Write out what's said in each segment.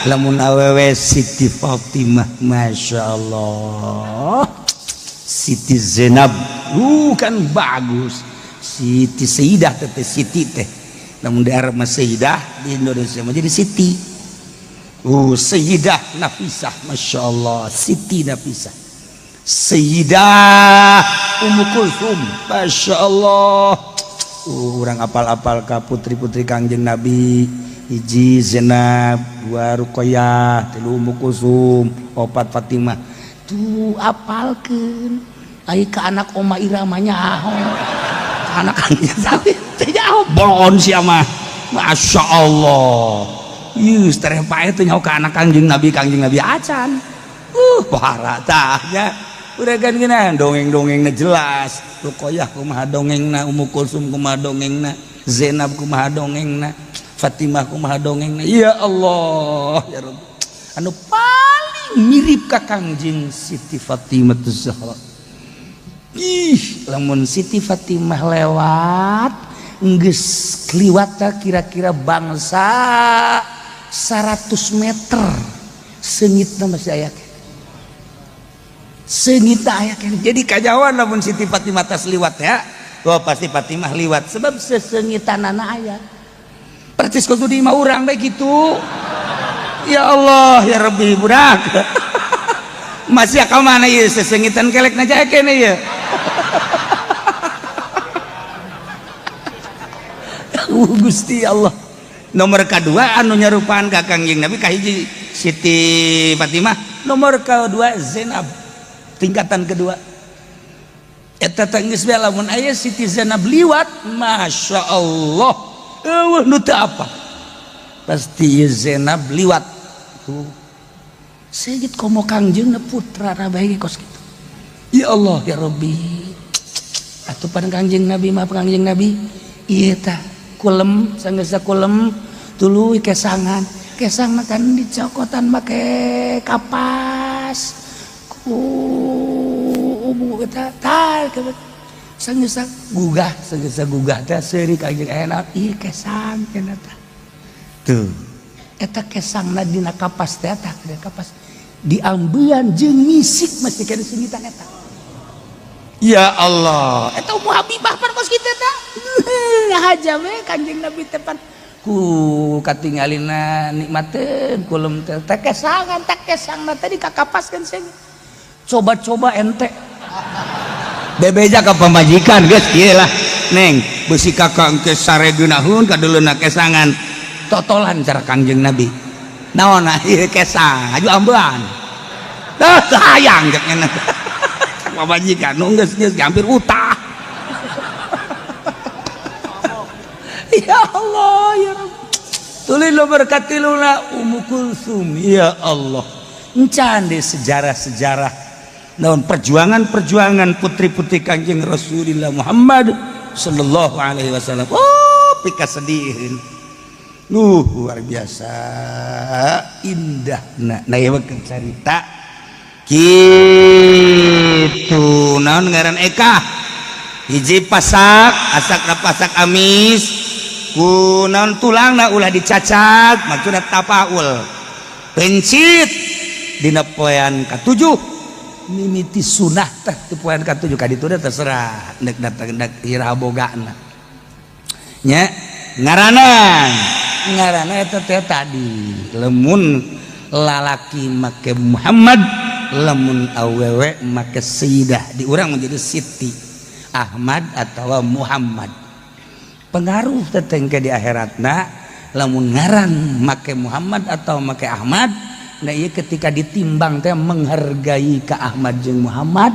Lamun awewe Siti Fatimah, Masya Allah. Siti Zainab kan bagus. Siti Sayyidah teh, Siti teh namun di Arab mah Sayyidah, di Indonesia mah jadi Siti. Sayyidah Nafisah, Masya Allah. Siti Nafisah, Sayyidah Ummu Kulsum, Masya Allah. Urang apal-apal ka putri-putri Kangjeng Nabi: hiji Zainab, dua Ruqayyah, tilu Ummu Kulsum, opat Fatimah. Tuh, apalkeun. Ai ka anak Oma Irama nyaho, ka anak Kangjeng Nabi teh nyaho, bolon sia mah. Masya Allah. Ieu tereh pae teh nyaho ka anak Kangjeng Nabi, Kangjeng Nabi acan. Pohara tah nya. Udah kan gini, dongeng-dongengna jelas. Ruqayyah kumaha dongengna, Ummu Kulsum kumaha dongengna, Zainab kumaha dongengna, Fatimah kumaha dongengna. Ya Allah, ya Rabbi. Anu paling mirip ka Kangjeng Siti Fatimah Zahra. Ih, lamun Siti Fatimah lewat geus kliwat kira-kira bangsa 100 meter, seungitna masih aya, seungit aya. Jadi kajauhan lamun Siti Fatimah tas liwat ya. Oh, pasti Fatimah liwat sebab seseungitanana aya percis kudu di imah urang bae gitu. Ya Allah, ya Rabbi, budak masih ka mana ieu seseungitan kelek na kene ieu. Gusti Allah. Nomor kedua anu nyarupaan ka Kangjeng Nabi, kahiji Siti Fatimah, nomor kedua Zainab, tingkatan kedua. Eta teh geus bae lamun aya Siti Zainab liwat, Masya Allah, eueuh nu teu apa, pasti Zainab liwat. Tuh, seungit komo Kangjeng putra bae kos kitu. Ya Allah, ya Rabbi. Atuh pan Kangjeng Nabi mah, Kangjeng Nabi ieu tah kulem, sanggeus kulem tuluy kesangan. Kesangna kan dicokotan make kapas ku ubu eta tah, sanggeus gugah, sanggeus gugah teh seuri Kangjeng enak ieu kesang cenah tah. Tuh, eta kesangna dina kapas teh, tah kapas diambean jeung misik masih kena seungitan eta. Ya Allah, eta Ummu Habibah pan kos kitu tah. Ngahaja we Kanjeng Nabi teh pan ku katingalina nikmateun kulem teh teh kesangan teh, kesangna tadi kakapaskeun sing coba-coba ente bebeja ka pamajikan geus kieu lah, Neng, beusi kakak engke sare geunaheun kadeuleuna kesangan totolan cara Kangjeng Nabi. Naon ieu kesang aju ambean tah hayang cek nya pamajikan nu geus geus hampir utah. Ya Allah, ya Rabb. Tuluy nomor katiluna Ummu Kulsum. Ya Allah, encan di sejarah-sejarah naon perjuangan-perjuangan putri-putri Kangjeng Rasulullah Muhammad sallallahu alaihi wasallam. Oh, pika sedihin. Luar biasa indah. Nah, nah ieu carita kitu naon ngaran Eka hiji pasak asak pasak amis ku naon tulangna ulah dicacak, maksudna tapaul pencit dina poean katujuh mimiti sunah teh di poean katujuh ka ditu terserah nek datang nek iraha bogana nya. Ngaranna ngaranna eta teh tadi lemun lalaki make Muhammad, lamun awewe make Sayyidah, di urang menjadi Siti Ahmad atau Muhammad. Pengaruh tetengke di akhiratna lamun ngaran make Muhammad atau make Ahmad. Nah, iya ketika ditimbang teh menghargai ke Ahmad jeung Muhammad,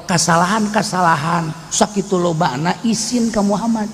kesalahan-kesalahan sakitu lobana isin ke Muhammad.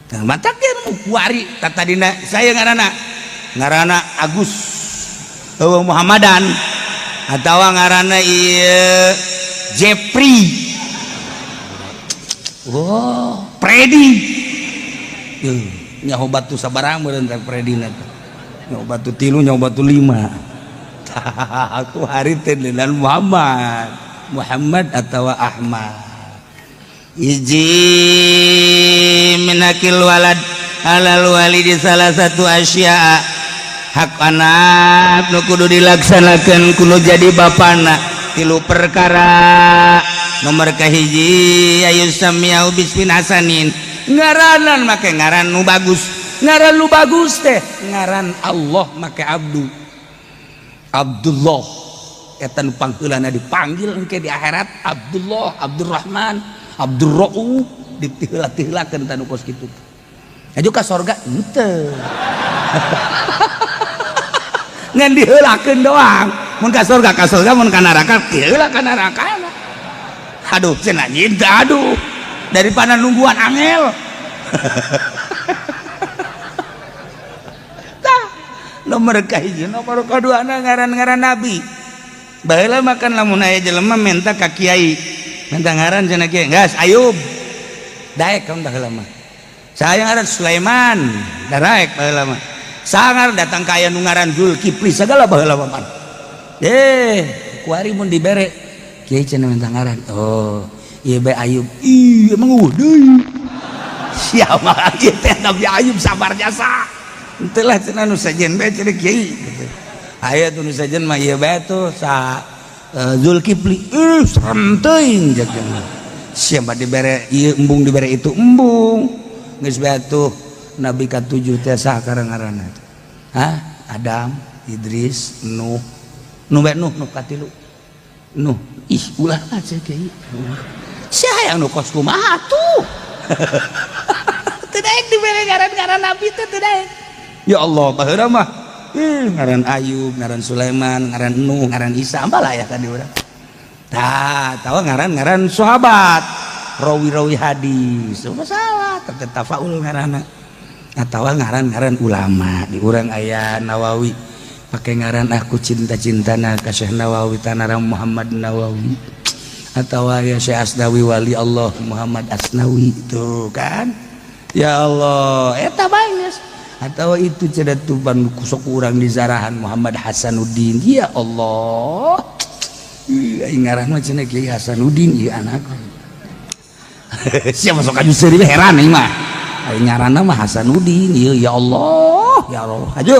Nah, matak kuari tadina saya ngaranna ngaranna Agus eueuh Muhammadan atau ngaranna ieu Jeffrey, oh Freddy, nyaho batu sabaraha meureun teh Freddy na teh, nyaho batu tilu, nyaho batu lima. Aku hari teh dengan Muhammad, Muhammad atau Ahmad. Hiji minakil walad alal walidi salah satu asya'a. Hak anak nu kudu dilaksanakan kudu jadi bapana tilu perkara. Nomor kahiji, ayu samiau bismin hasanin, ngaranan make ngaran nu bagus. Ngaran nu bagus teh ngaran Allah make Abdu, Abdullah. Eta nu pangheulana dipanggil engke di akhirat Abdullah, Abdurrahman, Abdurrauf, ditiheula-tiheulakeun tanu kos kitu. Aju ka sorga henteu, ngan diheulakeun doang. Mun ka sorga ka sorga, mun ka neraka tiheula ka neraka. Aduh, cenah nyinta, aduh, daripada nungguan angel. Tah, nomor kahiji. Nomor kadua, ngaran-ngaran nabi. Baheula makan lamun aya jelema minta ka kiai, minta ngaran cenah, kiai gas Ayub daek kan. Baheula mah saya ngaran Sulaiman daraek. Baheula mah sangar datang ka aya nu ngaran Zulkifli segala baheula mah. Kuari mun dibere kiai cenah minta ngaran, oh ieu bae Ayub. Ih, emang eueuh deui siapa ieu teh Nabi Ayub sabar jasa. Henteu lah cenah, nu sejen bae cenah kiai gitu. Aya tuh nu sejen mah ieu bae tuh sa Zulkifli. Ih, serem teuing jajan. Siapa dibere ieu embung, dibere itu embung. Geus bae tuh nabi katujuh teh saha ngaranna? Hah? Adam, Idris, Nuh. Nuh bae, Nuh, Nuh katilu. Nuh. Ih, ulah lah cek kiai. Siapa yang nu kos kumaha tuh? Teu daek dibere ngaran-ngaran nabi teh, teu daek. Ya Allah, baheula mah ih, ngaran Ayub, ngaran Sulaiman, ngaran Nuh, ngaran Isa, apalah ya kan di urang. Tah, tahu ngaran-ngaran sahabat, rawi-rawi hadis, masalah tetep tafaul ngaranna. Atawa ngaran-ngaran ulama, di urang aya Nawawi, pakai ngaran aku cinta-cintana ka Syekh Nawawi Tanara Muhammad Nawawi. Atau ya Syekh Asnawi, wali Allah Muhammad Asnawi itu kan. Ya Allah, eta bae. Atau itu cenah tuban sok urang di zarahan Muhammad Hasanuddin. Ya Allah, ih, ngaran mah cenah Kiai Hasanuddin ieu anak. Siapa sok aju seuri heran ieu mah. Aing ngaranna mah Hasanuddin ieu. Ya Allah, ya Allah, aju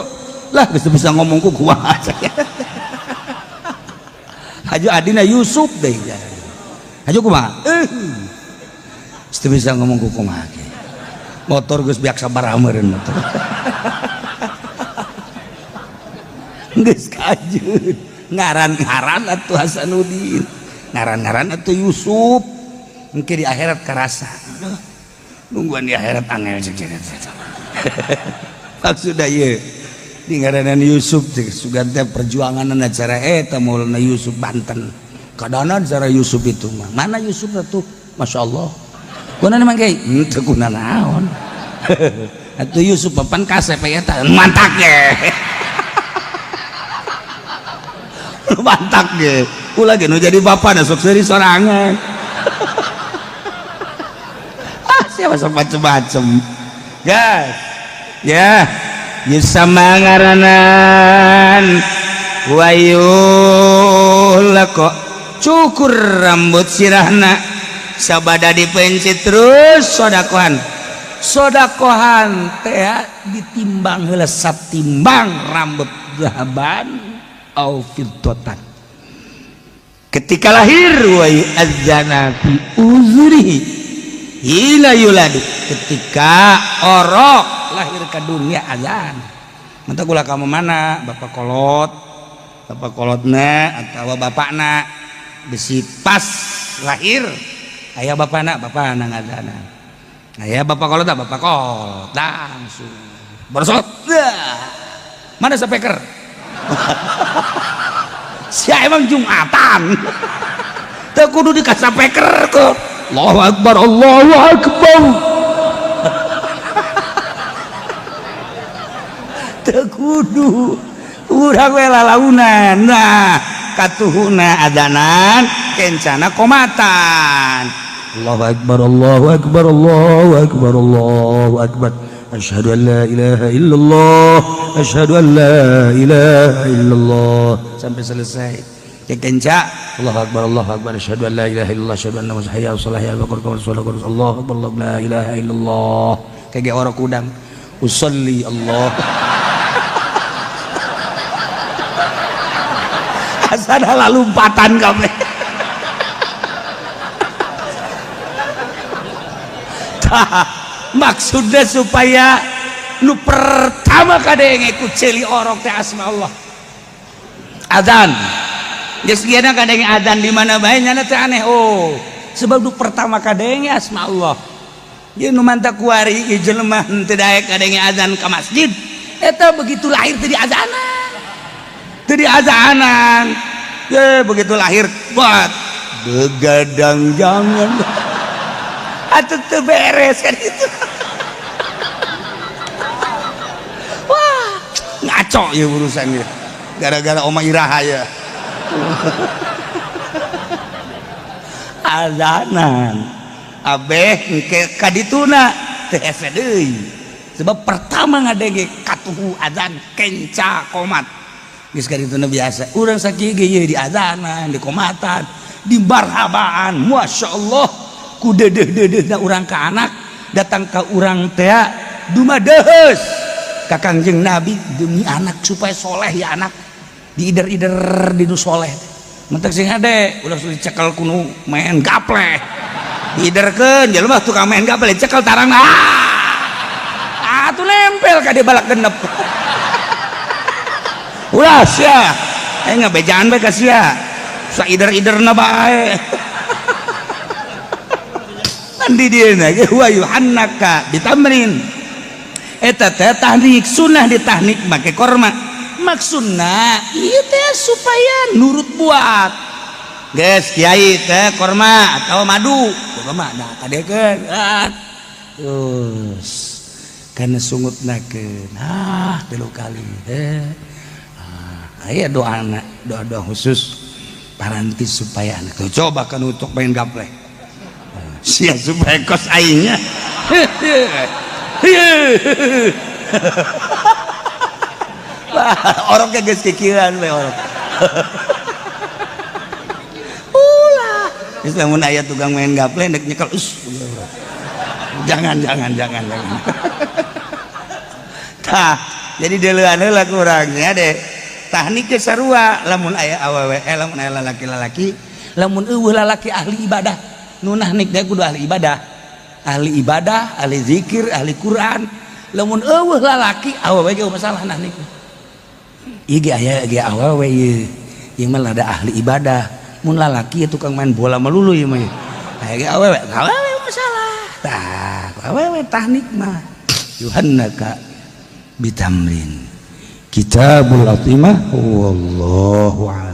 lah geus bisa ngomong ku kumaha. Aju adina Yusuf deh. Aju kumaha, eh, geus bisa ngomong ku kumaha. Motor geus biak sabaraha meureun, motor geus kajeun. Ngaran-ngaran atuh Hasanuddin, ngaran-ngaran atuh Yusuf, engke di akhirat karasa. Aduh, nungguan di akhirat angel. Maksudna ieu di ngaranan Yusuf teh sugan teh perjuangan cara eta Maulana Yusuf Banten kadana cara Yusuf itu mah. Mana Yusuf tuh? Masya Allah, kuna emang kiai henteu kuna naon atuh Yusuf papan kasep eta mantak ge. Mantak ge ulah ge nu jadi bapak da sok seuri sorangan. Ah, siapa sok macem-macem guys ya. Yusama ngaranan wayul kok cukur rambut sirahna sabada dipencit terus sodakohan. Sodakohan teh ditimbang heula satimbang rambut zahaban au fiddatan. Ketika lahir wa yu'adzana fi uzurihi hina yuladu, ketika orok lahir ke dunia azan. Mantap gula kamu mana bapak kolot, bapak kolotna atau bapakna besi pas lahir ayah bapakna, bapakna ngadzana, ayah bapak kolot, bapak kolot langsung bersot. Mana speaker? Sia emang Jumatan teu kudu dikasapeker ke Allahu Akbar, Allahu Akbar. Teu kudu urang we lalaunan. Nah, katuhuna adanan kencana komatan. Allahu Akbar, Allahu Akbar, Allahu Akbar, Allahu Akbar, asyhadu an la ilaha illallah, asyhadu an la ilaha illallah, sampai selesai. Kenca Allahu Akbar, Allahu Akbar, asyhadu an la ilaha illallah, asyhadu anna muhammadan hayya 'alas shalah, Allahu Akbar, Allah la ilaha illallah. Kayak orang kudang usolli Allah. Asana lalumpatan kabeh. Tah, maksudnya supaya nu pertama kadenge ku ceuli orok teh asma Allah. Adzan. Geus geuna kadenge adzan di mana bae nyana teh aneh. Oh, sebab nu pertama kadenge asma Allah. Ieu nu mantak kuari ieu jelema henteu daek kadenge adzan ka masjid. Eta begitu lahir teu diazanan. Teu diazanan. Ye begitu lahir buat begadang jangan. Atuh teu beres kan itu. Wah, ngaco ya urusannya. Gara-gara Oma Iraha ya. Azanan. Abeh engke kadituna teu hese deui. Sebab pertama ngadenge katuhu azan kenca komat. Geus kadituna biasa. Urang sakieu ge ieu di azanan, di komatan, di marhabaan. Masya Allah, ku deudeuh-deudeuhna urang ka anak datang ka urang teh dumadeheus ka Kangjeng Nabi demi anak supaya soleh ya anak. Diider-ider di nu soleh. Mentek sing hade ulah dicekel ku nu main gapleh. Diiderkeun jelema tukang main gapleh cekel tarangna. Ah, tuh nempel ka dia balak genep. Ulah sia. Ngabejaan bae ka sia. Saider-iderna bae. Kan di dieu ge wa yuhannaka bitamrin. Eta teh tahnik sunnah ditahnik make korma. Maksudna ieu teh supaya nurut buat. Geus kiai teh korma atau madu. Korma nah kadekeun. Terus kana sungutnakeun. Ah, 3 kali teh. Ah, aya doana, doa-doa khusus paranti supaya anak tuh coba kan untuk main gapleh. Sia supaya kos aingnya. Wah, oroknya geus kikiran we orok. Ulah. Geus lamun aya tukang main gapleh nek nyekel us. Jangan jangan jangan jangan. Tah, jadi deuleuan heula kurangnya deh. Tahnik ge sarua lamun aya awewe lamun aya lalaki-lalaki, lamun eueuh lalaki ahli ibadah. Nu nahnik teh kudu ahli ibadah. Ahli ibadah, ahli zikir, ahli Quran. Lamun eueuh lalaki awewe ge masalah nahnik. Ieu ge aya ge awewe ieu. Ieu mah rada ahli ibadah. Mun lalaki tukang main bola melulu ieu mah. Aya ge awewe, awewe masalah. Tah, awewe tahnik mah. Yuhannaka bitamrin. Kitabul Atimah wallahu a'lam.